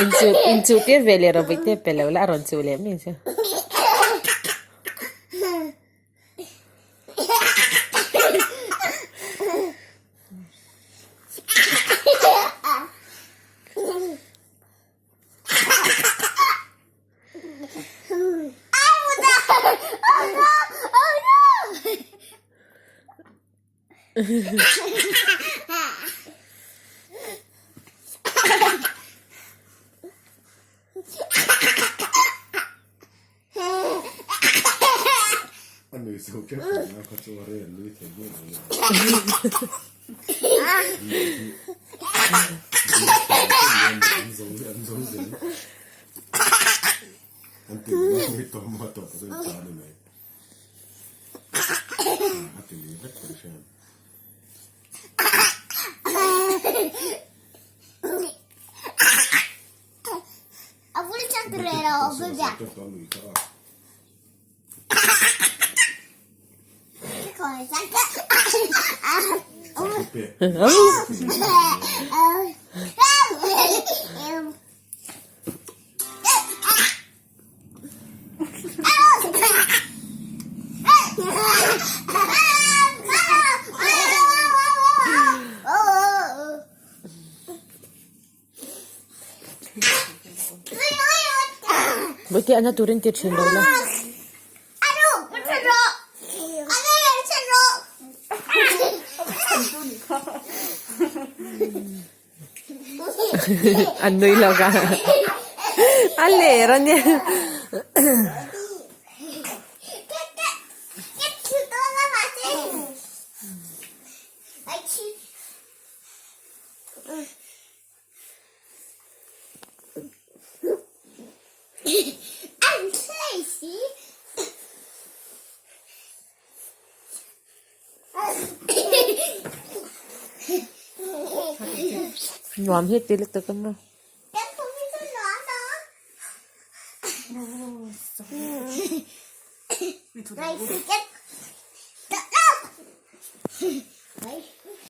Inchuh inchuh tir ve leh rawh bawihte pe lo la a rawn chuh leh mai ang che. A nui zo tep tawh a kha chu a rei an nui thei miah lo an zo an zo zel an ti mai tawh maw tawh chu an ta ni mai. A ti lui vek tawh hriat. Bawihte ana turin ti thin lo la. An nui lo ka. A ler a nia. Nuam hi ti lutuk a maw.